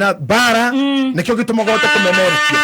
Na mbara nĩkĩo gĩtũmaga ũhote kũmemerekia.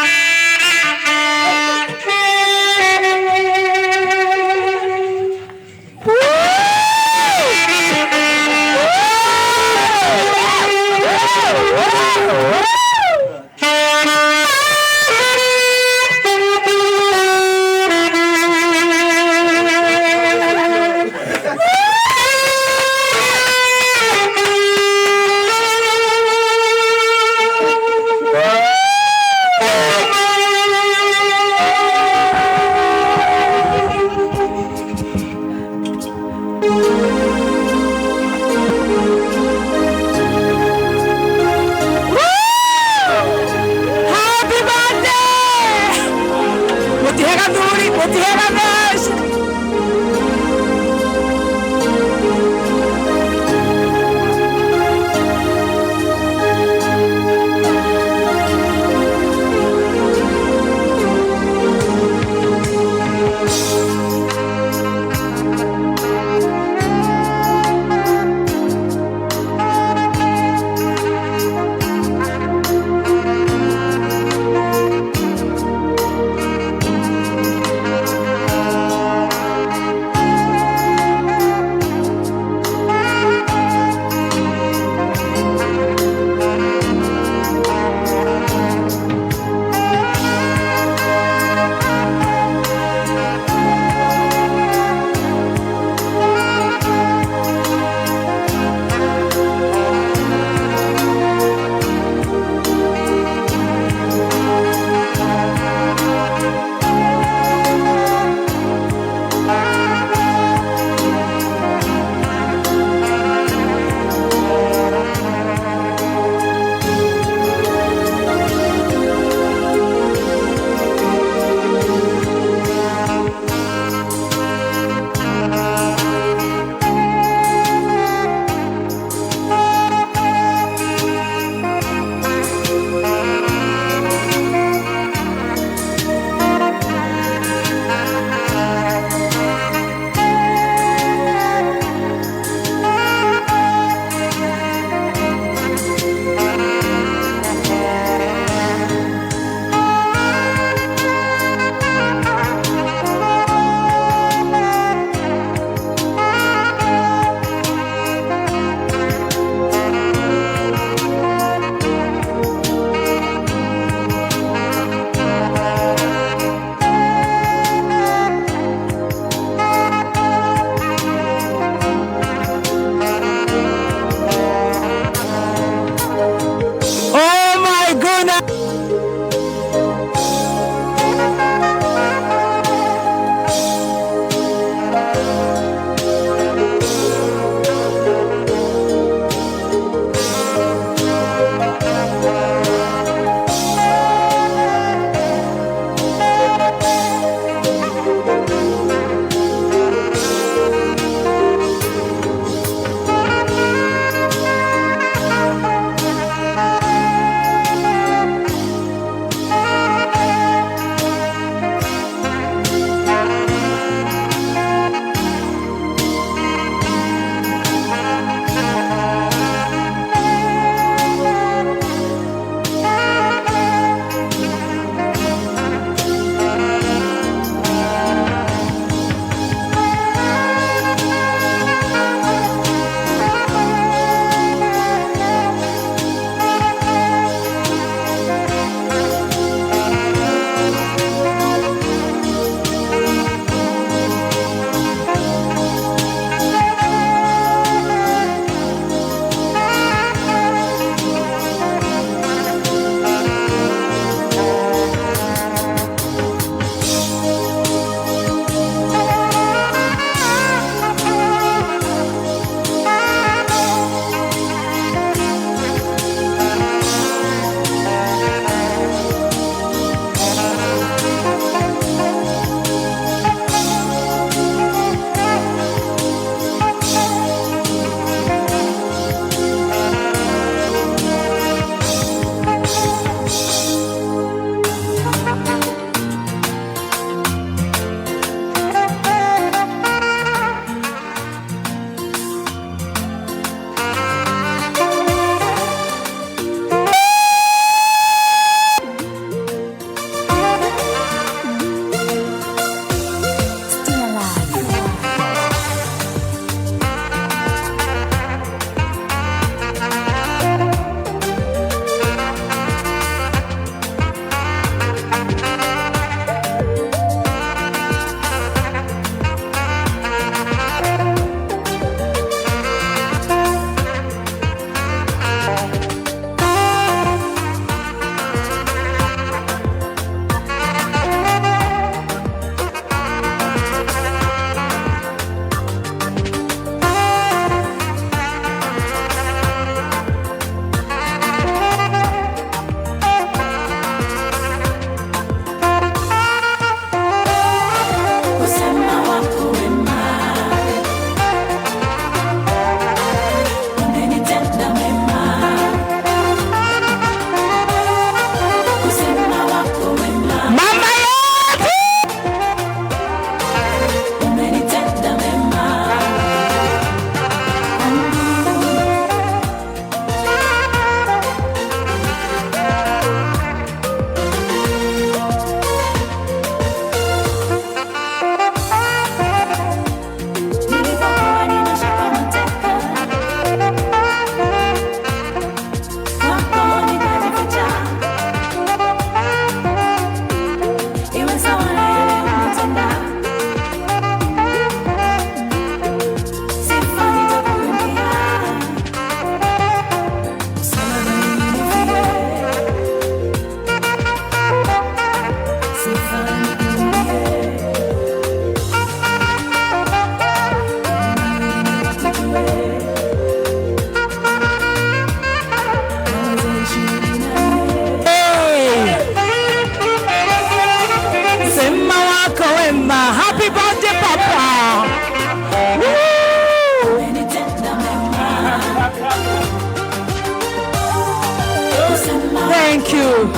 Thank you.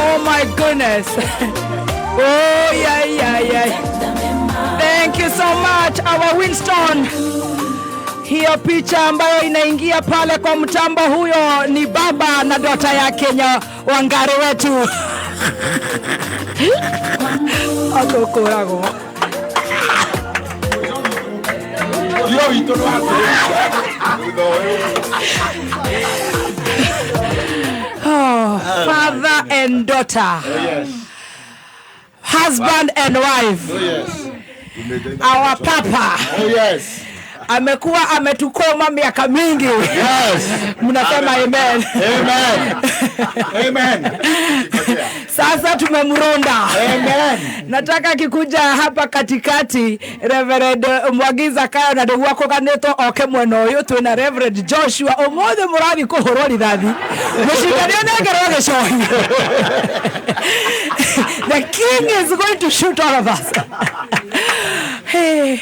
Oh my goodness. Oh yeah. Thank you so much, our Winston. Hiyo picha ambayo inaingia pale kwa mtambo, huyo ni baba na dota yake nya Wangari wetu. Atukuragwo. Hiyo witũ nĩ wa thutha ũyũ. Oh, father and daughter. Yes. Husband and wife. Oh, yes. Our papa. Oh, yes. Amekuwa ametukoma miaka mingi. Yes. Mnasema amen. Amen. Amen. Sasa tumemronda. Amen. Nataka kikuja hapa katikati Reverend Mwagiza Kayo na nĩguo akũganĩtwo oke mwena ũyũ. Twĩna Reverend Joshua. Ũmũthĩ mũrathiĩ kũhũrwo rithathi, mũcindani onengerwo gĩcohi. The king is going to shoot all of us. Hey.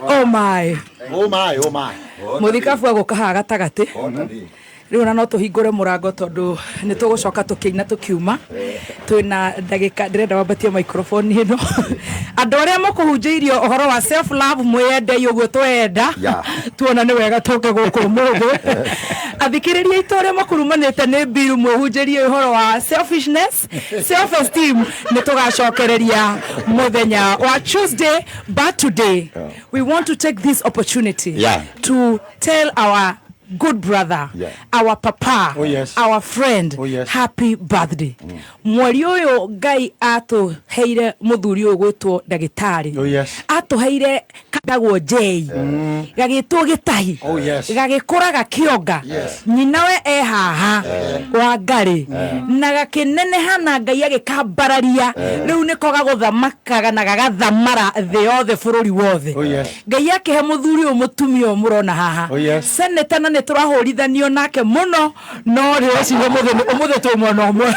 Oh my. Oh my, oh my. Mũthikabu agũka haha gatagatĩ rĩu ona no tũhingũre mũrango tondũ nĩ tũgũcoka tũkĩina tũkiuma. Twĩna ndagĩka, ndĩrenda wambatie microphone ĩno. Andũ arĩa mũkũhunjĩirio ũhoro wa self love, mwĩyendei ũguo tweyenda. Tuona nĩ wega tũke gũkũ ũmũthĩ. Athikĩrĩria aitũ arĩa makũrumanĩte nĩ mbiru, mwĩhunjĩrie ũhoro wa selfishness, self esteem, nĩ tũgacokereria mũthenya wa Tuesday. But today we want to take this opportunity to tell our good brother, our papa, Oh, yes. our friend, Oh, yes. happy birthday. Mweri ũyũ Ngai atũheire mũthuri ũyũ gwĩtwo ndagĩtarĩ. Oh, yes. Atũheire kandagwo J, gagĩtwo gĩtahi. Oh, yes. Gagĩkũra gakĩonga. Nyina we e haha Wangari na gakĩneneha na Ngai agĩkambararia. Rĩu nĩko gagũthamakaga na gagathamara thĩ yothe, bũrũri wothe. Oh, yes. Ngai akĩhe mũthuri ũyũ mũtumia ũyũ mũrona haha. Oh, yes. Seneta na nĩ tũrahũrithanio nake mũno, no rĩreciria ũmũthĩ twĩ mwena ũmwe.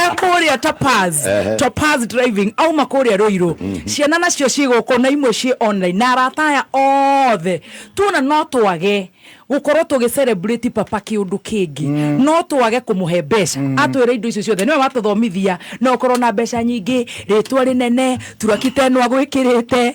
Ekũrĩa Topaz, Topaz Driving, auma kũrĩa Rũirũ. Ciana nacio ciĩ gũkũ na imwe ciĩ online na arata aya othe. Tuona no twage gũkorwo tũgĩ celebrate papa kĩũndũ kĩngĩ, no twage kũmũhe mbeca. Atwĩra indo icio ciothe nĩwe watũthomithia, no ũkorwo na mbeca nyingĩ, rĩtwa rĩnene, turakita ĩno agwĩkĩrĩte,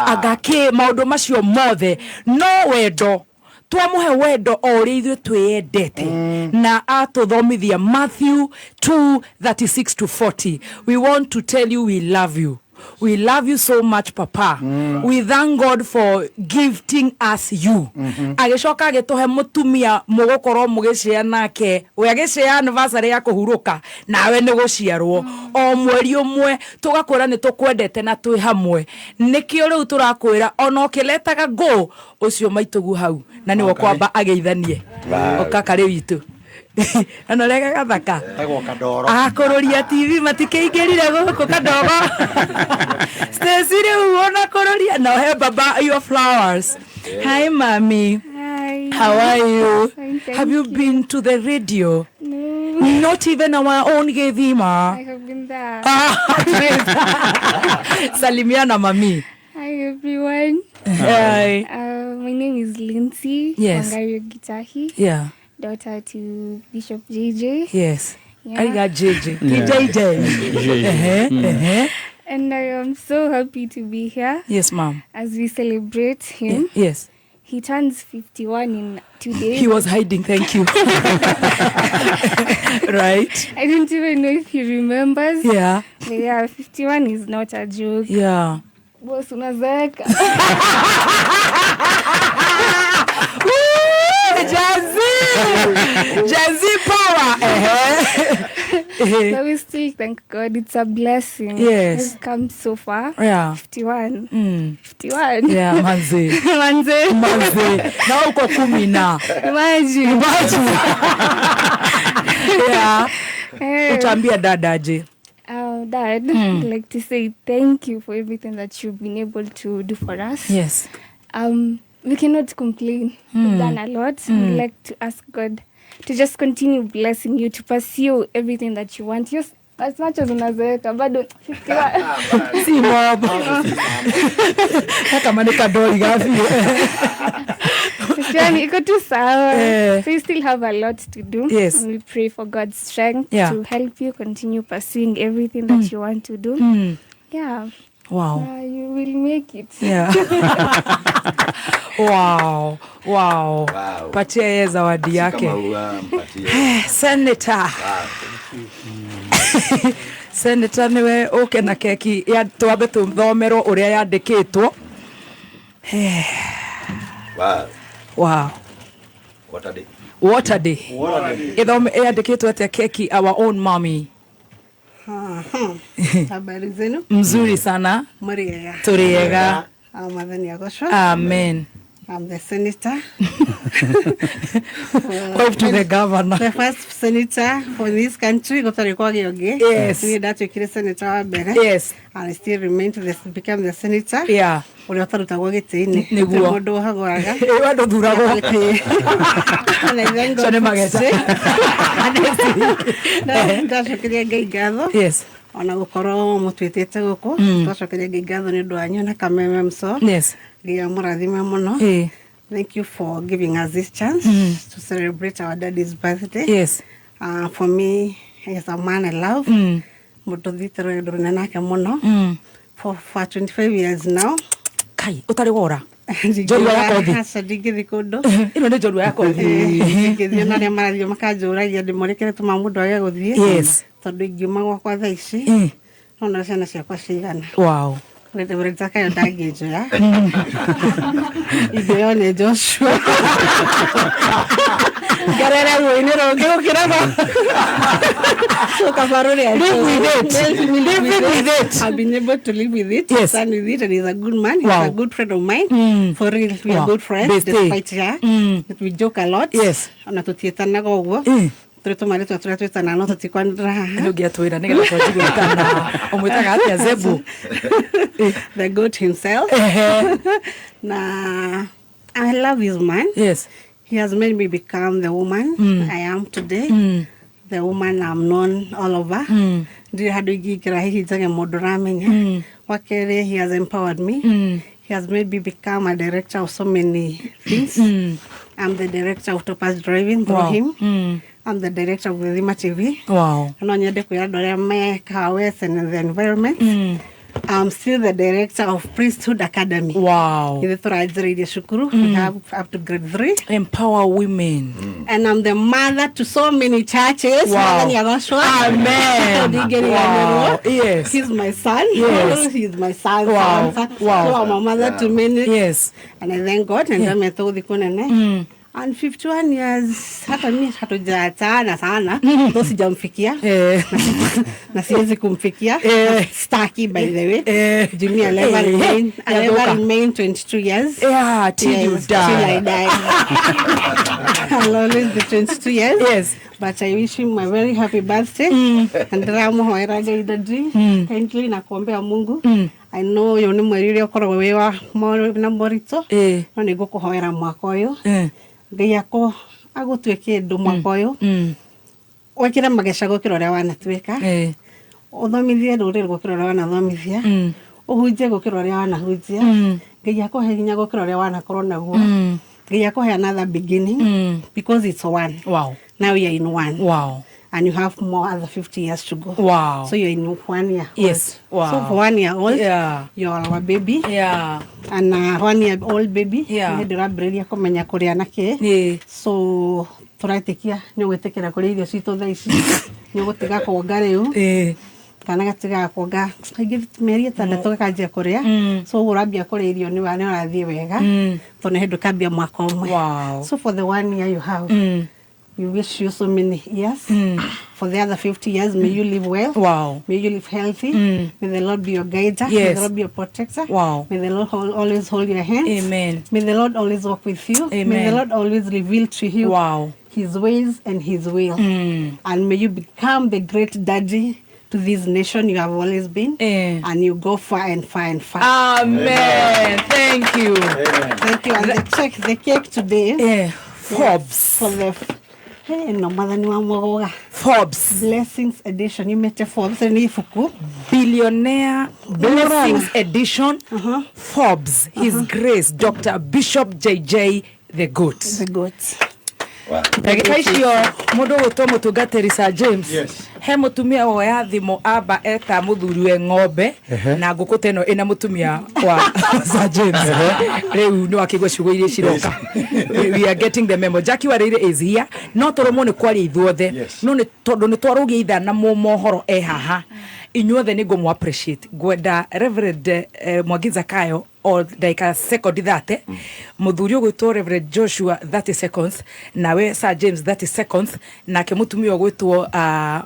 anga kĩ, maũndũ macio mothe, no wendo twamuhe, wendo o ũrĩa ithuĩ twĩyendete na atũthomithia Matthew 2:36 to 40. We want to tell you we love you. We love you so much, papa. We thank God for gifting us you. Agĩcoka agĩtũhe mũtumia mũgũkorwo mũgĩcĩa nake. We agĩcĩa anniversary ya kũhurũka nawe nĩ gũciarwo o mweri ũmwe, tũgakwĩra nĩ tũkwendete na twĩ hamwe. Nĩkĩo rĩu tũrakwĩra ona ũkĩletaga ngũ ũcio maitũgu hau na nĩwe kwamba ageithanie ũkakarĩ witũ ana rega gathaka. Tagwo Kandoro. Akũrũria TV matikĩingĩrire gũkũ kadogo. Stacy rĩu ona kũrũria no he baba your flowers. Hi, mami. Hi. How are you? Fine, thank Have you been to the radio? No. Not even our own Githima? I have been there. Ah, salimiana mami. Hi, everyone. Hi. My name is Lindsay Wangario Gitahi, daughter to Bishop JJ. Yeah. Aiga JJ. JJ. Ehe, ehe. And I am so happy to be here Yes, ma'am. As we celebrate him. He turns 51 in 2 days. He was hiding, thank you. Right? I don't even know if he remembers. But yeah, 51 is not a joke. Boss, unazeeka. Woo! Jazzy! Jazzy power! Ehe. But we still thank God. It's a blessing. We've come so far. 51. 51. Yeah, manze. Manze. Manze. Na uko 10 na. Imagine. Imagine. Yeah. Eh. Utaambia dada aje? Dad, I'd like to say thank you for everything that you've been able to do for us. We cannot complain. We've done a lot. We'd like to ask God to just continue blessing you to pursue everything that you want. Yes, as much as unazeeka, bado 51. Si mob. Kama ni kadoi gafi. Yani iko tu sawa. Eh. So you still have a lot to do. Yes. And we pray for God's strength to help you continue pursuing everything that you want to do. Yeah. Wow. You will make it. Yeah. Wow. Wow. Wow. Patia yeye zawadi yake. Kama mpatie. Senator. Senator niwe uke na keki ya twambe tuthomerwo uria yandikitwo. Wow. Wow. What a day. What a day. Ithome yandikitwo atia keki, our own mommy? Habari zenu? Mzuri sana. Muriega? Turiega. Mwathani agocwo. Amen. I'm the senator. Wife to the governor. The first senator for this country, gũtarĩ kwagĩa ũngĩ. Yes. Niĩ ndatuĩkire senator wa mbere. And I still remain to become the senator. Ũrĩa ũtarutagwo gĩtĩ-inĩ. Nĩguo. Gũtirĩ mũndũ ũhagũraga. Ĩ, we ndũthuragwo. And I thank God Cio nĩ for mageca. today. Ndacokeria Ngai ngatho. Ona gũkorwo mũtwĩtĩte gũkũ, twacokeria Ngai ngatho nĩ ũndũ wanyu na kameme mso. Ngai amũrathime mũno. Thank you for giving us this chance to celebrate our daddy's birthday. For me, he's a man I love. Mũndũ thiĩte rũgendo rũnene nake mũno. For 25 years now. Kai, ũtarĩ wora. Njorua ya kothi. Aca, ndingĩthiĩ kũndũ. Ĩno nĩ njorua ya kothi. Ndingĩthiĩ, na arĩa marathiĩ makanjũragia ndĩmũrĩkĩre tũma mũndũ age gũthiĩ. Tondũ ingiuma gwakwa thaa ici, no na ciana ciakwa cigana. Rĩtakayo ndangĩnjoya, ingĩoywo nĩ Joshua ngerere ruĩ-inĩ rũngĩ gũkĩra so kaba rũrĩa. Live with it. Live Live with it. I've been able to live with it, stand with it, and he's a good man. He's a good friend of mine. For real, we are good friends. Bestie. Despite, yeah, we joke a lot. Ona tũtiĩtanaga ũguo. Tũrĩ tũmarĩtwa tũrĩa twĩtanaga no tũtikwanĩrĩra haha. Nĩ ũngĩatwĩra nĩgetha twanjie gwĩtana. Ũmwĩtaga atĩa Zebu? The goat himself. Na I love this man. He has made me become the woman I am today. The woman I'm known all over. Ndirĩ handũ ingĩingĩra hihi njage mũndũ ũramenya. Wa kerĩ, he has empowered me. He has made me become a director of so many things. I'm the director of Topaz Driving through him. I'm the director of Githima TV. No nyende kwĩra andũ arĩa me Kahawa and the environment. I'm still the director of Priesthood Academy. Ithuĩ tũranjĩrĩirie cukuru. We have up to grade 3. Empower women. And I'm the mother to so many churches. Mwathani agocwo. Amen. Ndingĩriganĩrwo. Wow. Yes. He's my son. He's my son. Son, son. So I'm a mother to many. And I thank God. And yeah. Gũthiĩ kũnene. And 51 years, hata mi hatujaachana sana, though sijamfikia. Na siwezi kumfikia. Staki, by the way. Jimmy, I'll never remain, I'll never Yathũka. remain 22 years. Yeah, till you Yes, till I die. die. I'll always be 22 years. But I wish him a very happy birthday. And ndĩramũhoera Ngai daddy. Kindly na kuombea Mungu. I know ũyũ nĩ mweri ũrĩa ũkoragwo wĩ wa na moritũ. No nĩ ngũkũhoera mwaka ũyũ. Ngai akũ agũtue kĩndũ mwaka ũyũ. Wĩkĩre mageca gũkĩra ũrĩa wanatuĩka. Ũthomithie rũrĩrĩ gũkĩra ũrĩa wanathomithia. Ũhunjie gũkĩra ũrĩa wanahunjia. Ngai akũhe hinya gũkĩra ũrĩa wanakorwo naguo. Ngai akũhe another beginning because it's one. Now we are in one. And you have more other 50 years to go. So you're in 1 year old. So for 1 year old, you're our baby. And 1 year old baby, nĩ ndĩrambĩrĩria kũmenya kũrĩa na kĩ. So tũretĩkia nĩ ũgwĩtĩkĩra kũrĩa irio citũ thaa ici, nĩ ũgũtiga kuonga rĩu. Kana gatigaga kuonga kaingĩ mĩeri 6 gakanjia kũrĩa. So ũguo ũrambia kũrĩa irio nĩ ũrathiĩ wega, tondũ nĩ hĩndĩ ũkambia mwaka ũmwe. So for the one year you have, we wish you so many years. For the other 50 years, may you live well. May you live healthy. May the Lord be your guide. May the Lord be your protector. May the Lord always hold your hands. Amen. May the Lord always walk with you. May Amen. the Lord always reveal to you his ways and his will. And may you become the great daddy to this nation you have always been. And you go far and far and far. Amen. Thank you. Thank you. And the cake today. Forbes. For the hey, no mwathani wa mwagoga. Forbes. Blessings edition yumĩte Forbes, nĩ ibuku. Billionaire Blessings Edition. Forbes. His Grace Dr. Bishop JJ The goat. The goat. Ndagĩka icio mũndũ ũgwĩtwo mũtungatĩri Sir James. Yes. He mũtumia woya thimũ amba eta mũthuri we ng'ombe na ngũkũ ta ĩno ĩna mũtumia wa Sir James. Rĩu nĩ wakĩigua ciugo iria ciroka. We are getting the memo. Jackie Wareire is here. No tũrũmwo nĩ kwaria ithuothe. Yes. No nĩ tondũ nĩ twarũgia ithaa na mohoro e haha. Inyuothe nĩ ngũmũ appreciate. Ngwenda Reverend Mwangi Zakayo o ndagĩka sekondi 30, mũthuri ũgwĩtwo Reverend Joshua 30 seconds, nawe Sir James 30 seconds, nake mũtumia ũgwĩtwo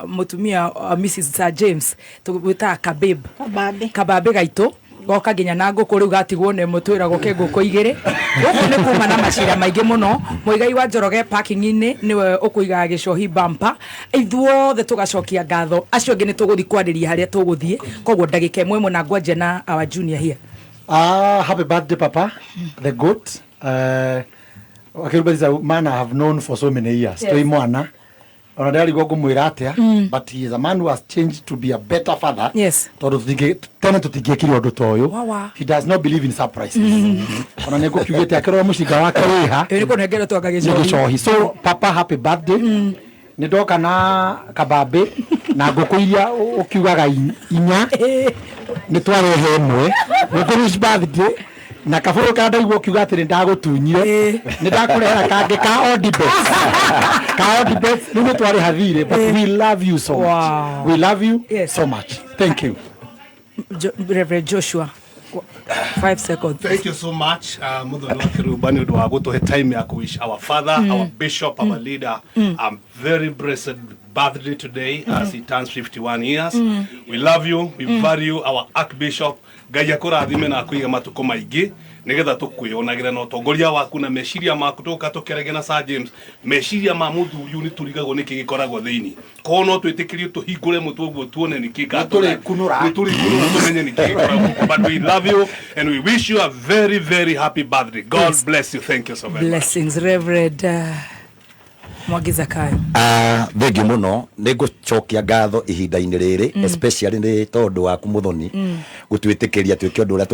mũtumia Mrs Sir James tũgwĩtaga Kabib. Kababe. Kababe gaitũ goka nginya na ngũkũ rĩu gatigwo nĩ mũtwĩragwo ke ngũkũ igĩrĩ gũkũ nĩ kuma na macira maingĩ mũno. Mũigai wa Njoroge parking-inĩ nĩwe ũkũigaga gĩcohi bumper. Ithuothe tũgacokia ngatho, acio angĩ nĩ tũgũthiĩ kwarĩria harĩa tũgũthiĩ, koguo ndagĩka ĩmwe ĩmwe na ngwanja na our junior here. Ah, happy birthday, Papa, the goat. Akirumba is a man I have known for so many years. Yes. Toi mwana. Ona ndarigwo ngũmwĩra atĩa, but he is a man who has changed to be a better father. Tondũ tene tũtingĩekire ũndũ ta ũyũ. Wawa. He does not believe in surprises. Ona nĩ ngũkiugĩte akĩrora mũcinga wake wĩha. Ĩyo nĩ kũnengera twanga Nĩ gĩcohi. gĩcohi. So, Papa, happy birthday. Nĩ ndoka na kabambe na ngũkũ iria ũkiugaga inya nĩ twarehe ĩmwe ngũkũ wish birthday na kabũrũ ka ndaigua ũkiuga atĩ nĩ ndagũtunyire nĩ ndakũrehera kangĩ ka Odibet, ka Odibet. Rĩu nĩ twarĩha thirĩ, but we love you so much. Wow. We love you Yes. so much. Thank you. Reverend Joshua, 5 seconds. Thank you so much, Muthoni wa Kiruba, nĩ ũndũ wa gũtũhe time ya kũ wish our father, our bishop, our leader a very blessed birthday today as he turns 51 years. We love you, we value our archbishop. Ngai akũrathime na akũige matukũ maingĩ nĩgetha tũkwĩonagĩra na ũtongoria waku na meciria maku tũka tũkĩaragia na Sir James. Meciria ma mũthuri ũyũ nĩ tũrigagwo nĩkĩ gĩkoragwo thĩinĩ, koguo no twĩtĩkĩrio tũhingũre mũtwe ũguo tuone nĩkĩ. Nĩtũrĩkunũra. Nĩtũrĩkunũra tũmenye nĩkĩ gĩkoragwo kuo. But we love you and we wish you a very, very happy birthday. God bless you. Thank you so very much. Blessings, Reverend Mwangi Zakayo. Ah, thengiũ mũno. Nĩ ngũcokia ngatho ihinda-inĩ rĩrĩ, especially nĩ tondũ waku Mũthoni gũtwĩtĩkĩria twĩke ũndũ ũrĩa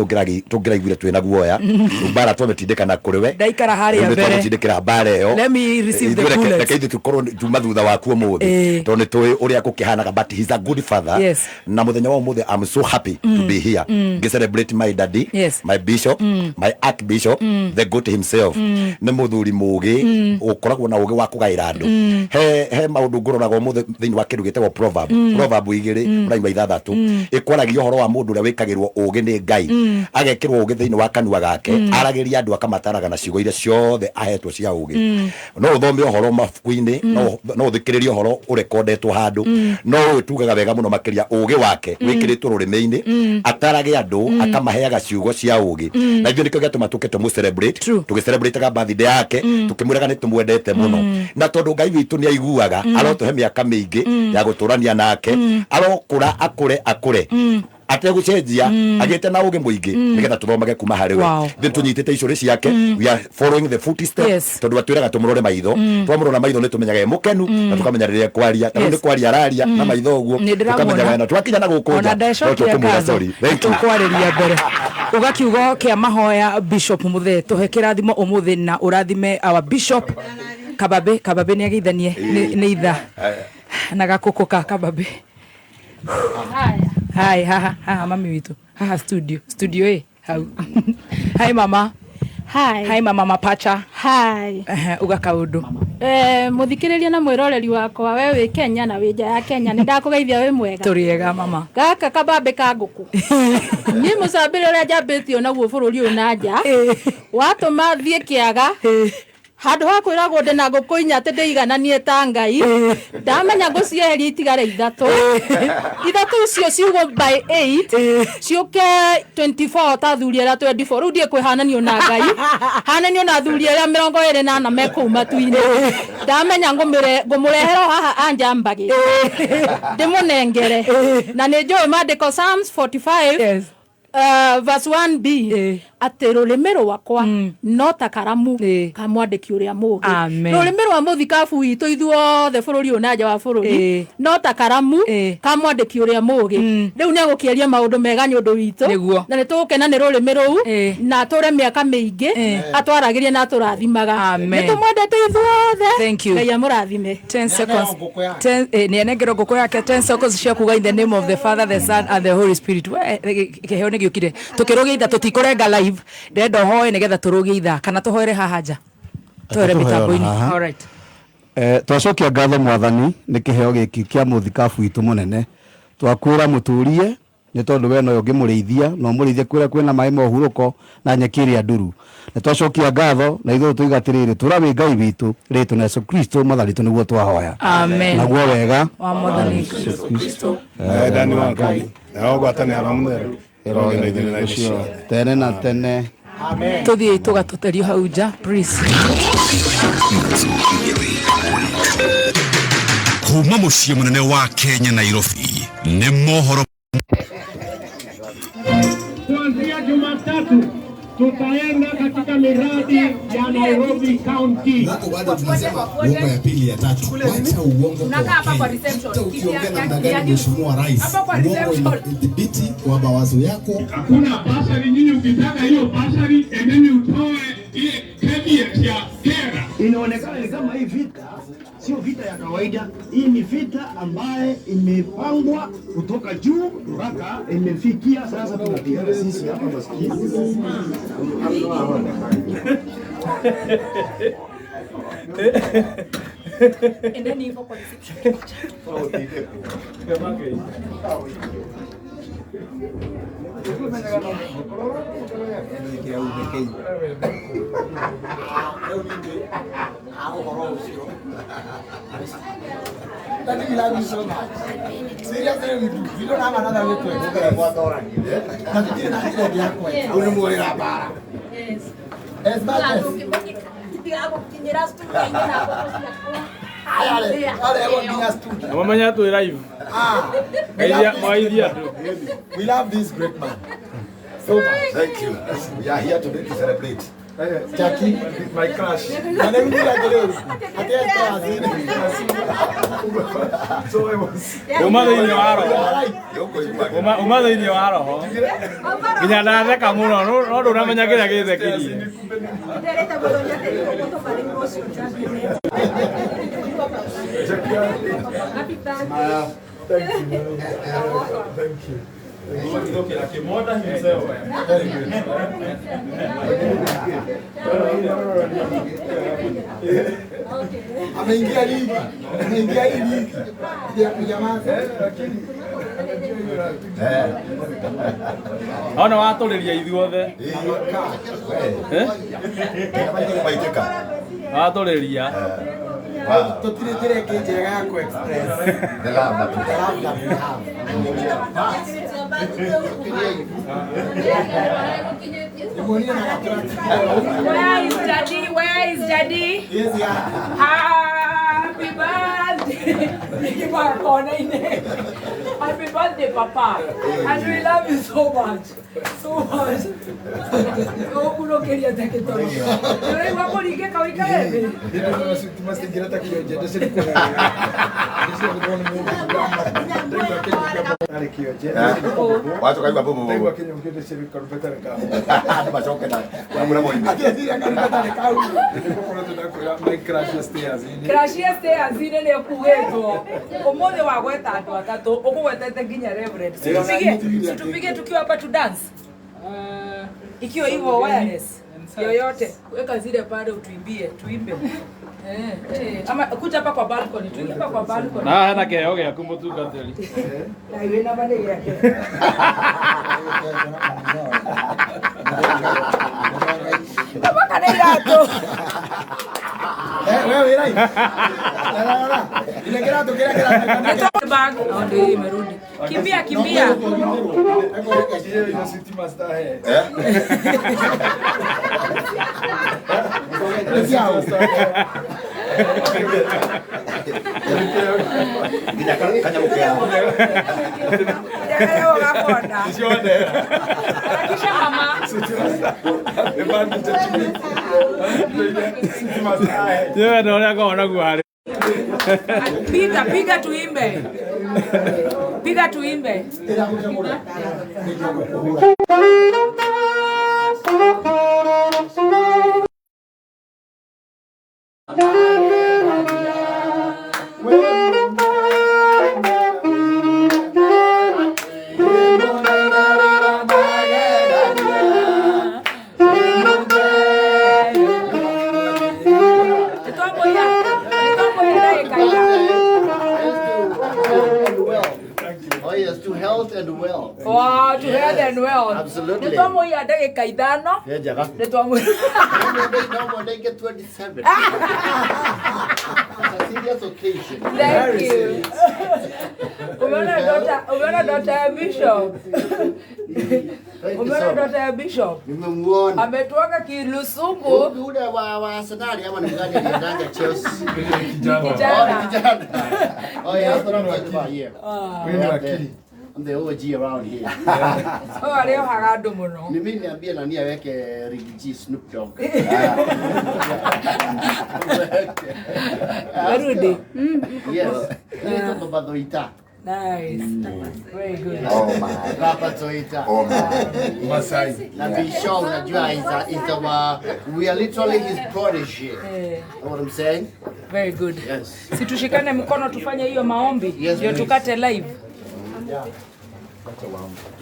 tũngĩraiguire twĩna guoya. Rĩu mbara twamĩtindĩka kũrĩ we. Ndaikara harĩa Rĩu nĩ mbere. twagũtindĩkĩra mbara ĩyo. Let me receive the Ithuĩ bullets. reke ithuĩ tũkorwo tuma thutha waku ũmũthĩ tondũ nĩ tũĩ ũrĩa gũkĩhanaga, but he's a good father. Na mũthenya wa ũmũthĩ I'm so happy to be here ngĩ celebrate my daddy, my bishop, my archbishop, the goat himself. Nĩ mũthuri mũgĩ ũkoragwo na ũgĩ wa kũgaĩra andũ. He maũndũ ngũroraga ũmũthĩ thĩinĩ wa kĩndũ gĩtagwo proverb 2 mũraini wa 6 ĩkwaragia ũhoro wa mũndũ ũrĩa wĩkagĩrwo ũgĩ nĩ Ngai, agekĩrwo ũgĩ thĩinĩ wa kanua gake, aragĩria andũ akamataraga na ciugo iria ciothe ahetwo cia ũgĩ. No ũthome ũhoro mabuku-inĩ, no ũthikĩrĩrie ũhoro ũrekondetwo handũ, no ũyũ tugaga wega mũno makĩria ũgĩ wake wĩkĩrĩtwo rũrĩmĩ-inĩ, atarage andũ akamaheaga ciugo cia ũgĩ, na ithuĩ nĩkĩo gĩatũma tũke tũmũ celebrate. True. Tũgĩcelebrataga birthday yake tũkĩmwĩraga nĩ tũmwendete mũno, na tondũ Ngai witũ nĩ aiguaga, arotũhe mĩaka mĩingĩ ya gũtũrania nake, arokũra akũre akũre ategũcenjia, agĩte na ũgĩ mũingĩ nĩgetha tũthomage kuma harĩ we. Ithuĩ tũnyitĩte icũrĩ ciake, we are following the footsteps, tondũ atwĩraga tũmũrore maitho. Twamũrora maitho nĩ tũmenyaga e mũkenu na tũkamenya rĩrĩa ekwaria. Ta rĩu nĩ kwaria araria na maitho ũguo, Nĩ ndĩramuona. tũkamenya wena twakinya na gũkũ Ona nja no ndecokia tũkũmwĩra ngatho. sorry. Thank you. Tũkwarĩria mbere uga kiugo kĩa mahoya. Bishop Mũthee, tũhe kĩrathimo ũmũthĩ na ũrathime our bishop. Kababe, kababe nĩ ageithanie nĩ itha na gakũkũ ka kababe. Hai haha haha mami witũ haha studio, studio ĩ hau. Hi mama. Hi. Hi mama mapacha. Hi. Ehe, uga kaũndũ. Muthikiriria na mwiroreri wakwa, we wi Kenya na wi nja ya Kenya, ni ndakugeithia. Wi mwega? Tũrĩ ega mama. Gaka kabambe ka ngũkũ ni mũcambĩre ũrĩa njambĩtio naguo bũrũri ũyũ na nja, watũma thiĩ kĩaga handũ ha kwĩragwo ndĩ na ngũkũ inya atĩ ndĩigananie ta Ngai. Ndamenya ngũcieheria itigare ithatũ. Ithatũ icio ciugwo by 8 ciũke 24 ta athuri arĩa 24. Rĩu ndiĩ kwĩhananio na Ngai, hananio na athuri arĩa 24 me kũu matu-inĩ. Ndamenya ngũmũrehera o haha anjambagĩ ndĩmũnengere, na nĩ njũĩ maandĩko Psalms 45 Yes. Verse 1b. Atĩ rũrĩmĩ rwakwa no ta karamu ka mwandĩki ũrĩa mũũgĩ. Amen. Rũrĩmĩ rwa mũthikabu witũ ithuothe bũrũri ũyũ na nja wa bũrũri no ta karamu ka mwandĩki ũrĩa mũũgĩ. Rĩu nĩ egũkĩaria maũndũ mega nĩ ũndũ witũ. Nĩguo. Na nĩ tũgũkena nĩ rũrĩmĩ rũu na atũre mĩaka mĩingĩ atwaragĩrie na atũrathimaga. Amen. Nĩ tũmwendete ithuothe. Thank you. Ngai amũrathime. 10 seconds. 10 nĩ anengerwo ngũkũ yake 10 seconds cia kuga in the name of the Father, the Son and the Holy Spirit. We, kĩheo nĩ gĩũkire. Tũkĩrũgia ithaa tũtikũrenga live. Ndĩrenda ũhoe nĩgetha tũrũgie ithaa kana tũhoere haha nja. Tũhoere Tũhoere mĩtambo-inĩ. haha. All right. Twacokia ngatho Mwathani nĩ kĩheo gĩkĩ kĩa mũthikabu witũ mũnene. Twakwĩra mũtũrie nĩ tondũ we nowe ũngĩmũrĩithia na ũmũrĩithie kũrĩa kwĩna maĩ ma ũhurũko na nyeki ĩrĩa nduru. Nĩ twacokia ngatho na ithuĩ tũiga atĩrĩrĩ, tũra wĩ Ngai witũ rĩtũ na Yesu Kristo Mwathani witũ nĩguo twahoya. Amen. Naguo wega wa Mwathani Yesu Kristo. Wendani wa Ngai na ũgwatanĩro wa Mũtheru ũrogĩa na ithuĩ na ithuĩ ciothe. Tene na tene. Tũthiĩ tũgatũterio hau nja please. Kuma mũciĩ mũnene wa Kenya Nairobi nĩ mohoro. Kuanzia Jumatatu tutaenda katika miradi ya Nairobi County. Huko bado tunasema uongo ya pili ya tatu. Wacha uongo kwa Wakenya. Hata ukiongea namna gani, Mheshimiwa Rais, uongo inadhibiti kwa mawazo yako. Hakuna basari, nyinyi ukitaka hiyo basari endeni utoe ile caveat ya kera. Inaonekana ni kama hii vita sio vita ya kawaida. Hii ni vita ambaye imepangwa kutoka juu mpaka imefikia sasa, tunapigana sisi hapa maskini. Endeni hivyo kwa reception. Daddy, we love you so much. Seriously, we do. We don't have another way to express. Na tutire na njĩra ĩngĩ ya kwenda. Hau nĩ muorĩra mbara. As much as Mamanya twĩ live. Mwaithia andũ. We love this great man so much. Thank you. We are here today to celebrate. Jackie, my crush. Na nĩ gũthira atĩrĩrĩ, atĩ So I was. Uma thĩinĩ wa roho. Uma thĩinĩ wa roho. Nginya ndatheka mũno no ndũramenya kĩrĩa gĩthekirie. Thank you. Thank you. Very good. Ameingia ligi. Ameingia hii ligi ya kunyamaza. Ona watũrĩria ithuothe. Watũrĩria. Tutire njĩra ĩngĩ njega ya ku express The love that we the love that we have. Where is Daddy? Where is Daddy? Yes, yeah. Happy birthday. Happy birthday, Papa. And we love you so much. So much. Ũkũrũkĩria ta kĩtoro. Ũraigua kũringĩka ũikare thĩ? Wacoka igua bũ bũ bũ. Andũ macoke na wamura moime. Crush stairs-inĩ nĩ ũkugĩtwo. Ũmũthĩ wagweta andũ atatũ, ũkũgwetete nginya Reverend. Situpige tukiwa hapa tu dance. Ikiwa hivyo wireless yoyote, weka zile pale utuimbie, tuimbe. Ama kuja hapa kwa balcony, tuingie hapa kwa balcony. Na hena kĩheo gĩaku mũtungatĩri. Na iwe na bale yake. Kama kana iratũ. Wewe wĩ live. Ile kĩratũ kĩrĩa kĩratũ. Bag. Oh, ndio hii imerudi. Kimbia kimbia. Nginya kanyamũ kĩao. Nginya kanyamũ gakonda. Harakisha mama. Piga, piga tuimbe. Piga tuimbe. Oh yes, to health and wealth. Wow, to health and wealth. Absolutely. Nitwamuia ndagika ithano. Njega. Nitwamuia. No, they get 27. It's a serious occasion. Thank you. Umeona daughter ya Bishop. Umeona daughter ya Bishop. Nimemuona. Ametuanga kilusungu. Yule wa Arsenal ama ni mgani aliendanga Chelsea? Kijana. Oh yeah, that's what I'm talking about here. I'm the OG around here. Oh, aliohaga andu muno. Mimi niambie nani aweke Riggy Snoop Dogg. Warudi. Yes. Nito Baba Thoita. Nice. Very good. Oh my. Baba Thoita. Oh my. Masai. Na Bishop unajua is our, we are literally his protege. Know what I'm saying? Very good. Yes. Si tushikane mkono tufanye hiyo maombi ndio tukate live. Yeah.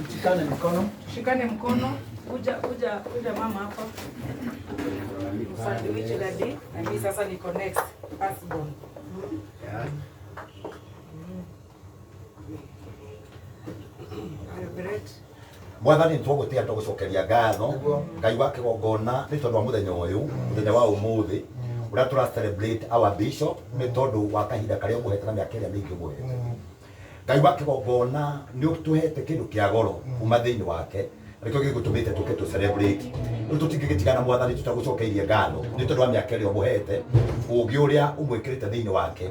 Tushikane mkono. Tushikane mkono. Kuja kuja kuja mama hapa. Sandwich daddy na mimi sasa niko next. Firstborn. Yeah. Mwathani nitwagũtĩa tũgũcokeria ngatho Ngai wa kĩgongona nĩ tondũ wa mũthenya ũyũ mũthenya wa ũmũthĩ ũrĩa tũra celebrate our bishop nĩ tondũ wa kahinda karĩa ũmũhete na mĩaka ĩrĩa mĩingĩ ũmũhete. Ngai wa kĩgongona nĩ ũtũhete kĩndũ kĩa goro kuma thĩinĩ wake nĩkĩo gĩgũtũmĩte tũke tũ celebrate. Rĩu tũtingĩgĩtigana mwathani tũtagũcokeirie ngatho nĩ tondũ wa mĩaka ĩrĩa ũmũhete ũũgĩ ũrĩa ũmwĩkĩrĩte thĩinĩ wake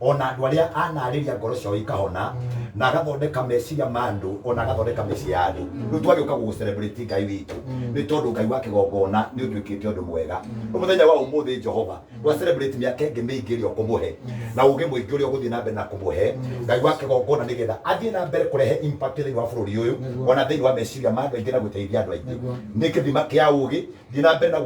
ona andũ arĩa anarĩria ngoro ciao ikahona na agathondeka meciria ma andũ ona agathondeka mĩciĩ ya andũ. Rĩu twagĩũka gũgũ celebrate Ngai witũ nĩ tondũ Ngai wa kĩgongona nĩ ũtuĩkĩte ũndũ mwega. Rĩu mũthenya wa ũmũthĩ Jehova twa celebrate mĩaka ĩngĩ mĩingĩ ĩrĩa ũkũmũhe na ũũgĩ mũingĩ ũrĩa ũgũthiĩ na mbere na kũmũhe Ngai wa kĩgongona nĩgetha athiĩ na mbere kũrehe impact thĩinĩ wa bũrũri ũyũ ona thĩinĩ wa meciria ma andũ aingĩ na gũteithia andũ aingĩ. Nĩ kĩthima kĩa ũũgĩ thiĩ na mbere na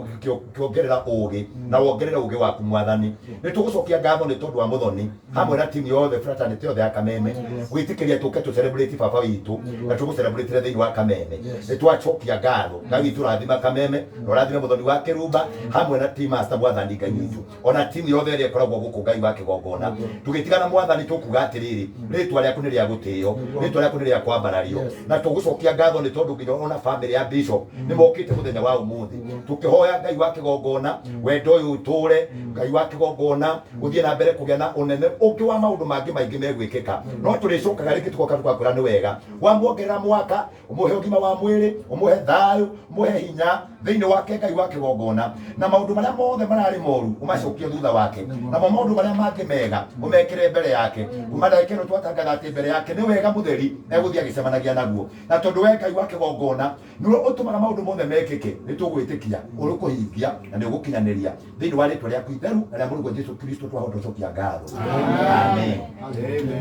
kuongerera ũũgĩ na wongerere ũũgĩ waku mwathani. Nĩ tũgũcokia ngatho nĩ tondũ wa Muthoni hamwe na timu yothe fraternity yothe ya Kameme gwĩtĩkĩria tũke tũ celebrate baba witũ na tũgũ celebrate thĩinĩ wa Kameme. Nĩ twacokia ngatho Ngai witũ rathima Kameme na ũrathime Muthoni wa Kĩrumba hamwe na team master mwathani Ngai witũ ona timu yothe ĩrĩa ĩkoragwo gũkũ Ngai wa kĩgongona. Tũgĩtigana mwathani tũkuga atĩrĩrĩ rĩtwa rĩaku nĩ rĩa gũtĩo rĩtwa rĩaku nĩ rĩa kwambarario na tũgũcokia ngatho nĩ tondũ nginya ona family ya Bishop nĩ mokĩte mũthenya wa ũmũthĩ tũkĩhoya Ngai wa kĩgongona wendo ũyũ ũtũre Ngai wa kĩgongona gũthiĩ na mbere kũgĩa na ũnene ũngĩ wa maũndũ mangĩ maingĩ megwĩkĩka no tũrĩcokaga rĩngĩ tũgoka tũgakwĩra nĩ wega wamuongerera mwaka ũmũhe ũgima wa mwĩrĩ ũmũhe thayũ ũmũhe hinya thĩinĩ wake Ngai wa kĩgongona na maũndũ marĩa mothe mararĩ moru ũmacokie thutha wake namo maũndũ marĩa mangĩ mega ũmekĩre mbere yake kuma ndagĩka ĩno twatangatha atĩ mbere yake nĩ wega mũtheri egũthiĩ agĩcemanagia naguo na tondũ we Ngai wa kĩgongona nĩwe ũtũmaga maũndũ mothe mekĩke nĩ tũgwĩtĩkia ũrĩkũhingia na nĩ ũgũkinyanĩria thĩinĩ wa rĩtwa rĩaku itheru na rĩa Mũrũguo Jesũ Kristo twahota gũcokia ngatho. Amen.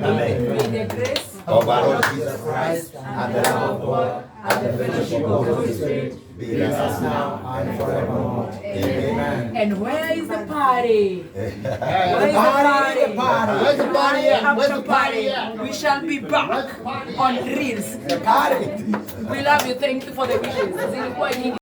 Amen. May the grace of our Lord Jesus Christ and the love of God and the fellowship of the Holy Spirit be with us now and forevermore. Amen. And where is the party? Where is the party? Where's the party at? Where's the party? We shall be back on Reels. The party. We love you. Thank you for the wishes. Zilikuwa nyingi.